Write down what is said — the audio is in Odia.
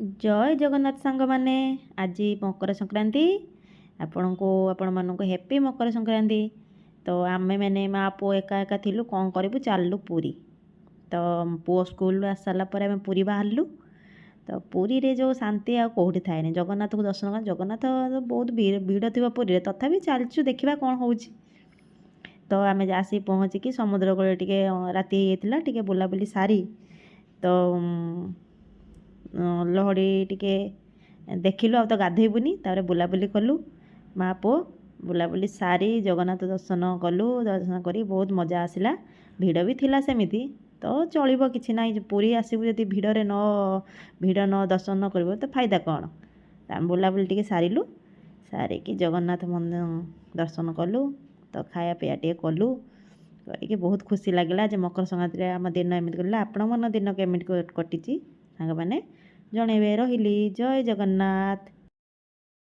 ଜୟ ଜଗନ୍ନାଥ ସାଙ୍ଗମାନେ, ଆଜି ମକର ସଂକ୍ରାନ୍ତି। ଆପଣଙ୍କୁ ଆପଣମାନଙ୍କୁ ହ୍ୟାପି ମକର ସଂକ୍ରାନ୍ତି। ତ ଆମେମାନେ ମା ପୁଅ ଏକା ଏକା ଥିଲୁ, କ'ଣ କରିବୁ, ଚାଲିଲୁ ପୁରୀ। ତ ପୁଅ ସ୍କୁଲରୁ ଆସି ସାରିଲା ପରେ ଆମେ ପୁରୀ ବାହାରିଲୁ। ତ ପୁରୀରେ ଯେଉଁ ଶାନ୍ତି ଆଉ କେଉଁଠି ଥାଏନି। ଜଗନ୍ନାଥକୁ ଦର୍ଶନ, ଜଗନ୍ନାଥ ବହୁତ ଭିଡ଼ ଥିବ ପୁରୀରେ, ତଥାପି ଚାଲିଛୁ, ଦେଖିବା କ'ଣ ହେଉଛି। ତ ଆମେ ଆସି ପହଞ୍ଚିକି ସମୁଦ୍ର କୂଳରେ ଟିକେ ରାତି ହେଇଯାଇଥିଲା, ଟିକେ ବୁଲାବୁଲି ସାରି ତ ଲହଡ଼ି ଟିକେ ଦେଖିଲୁ, ଆଉ ତ ଗାଧେଇବୁନି। ତାପରେ ବୁଲାବୁଲି କଲୁ ମା ପୁଅ। ବୁଲାବୁଲି ସାରି ଜଗନ୍ନାଥ ଦର୍ଶନ କଲୁ। ଦର୍ଶନ କରି ବହୁତ ମଜା ଆସିଲା। ଭିଡ଼ ବି ଥିଲା ସେମିତି, ତ ଚଳିବ, କିଛି ନାହିଁ। ପୁରୀ ଆସିବୁ ଯଦି ଭିଡ଼ରେ ନ ଭିଡ଼ ନ ଦର୍ଶନ ନ କରିବ ତ ଫାଇଦା କ'ଣ? ଆମେ ବୁଲାବୁଲି ଟିକେ ସାରିଲୁ, ସାରିକି ଜଗନ୍ନାଥ ମନ୍ଦିର ଦର୍ଶନ କଲୁ, ତ ଖାଇବା ପିଇବା ଟିକେ କଲୁ। କରିକି ବହୁତ ଖୁସି ଲାଗିଲା ଯେ ମକର ସଂକ୍ରାନ୍ତିରେ ଆମ ଦିନ ଏମିତି କଟିଲା। ଆପଣମାନଙ୍କ ଦିନ କେମିତି କଟିଛି ସାଙ୍ଗମାନେ, ଜଣେଇବେ। ରହିଲି, ଜୟ ଜଗନ୍ନାଥ।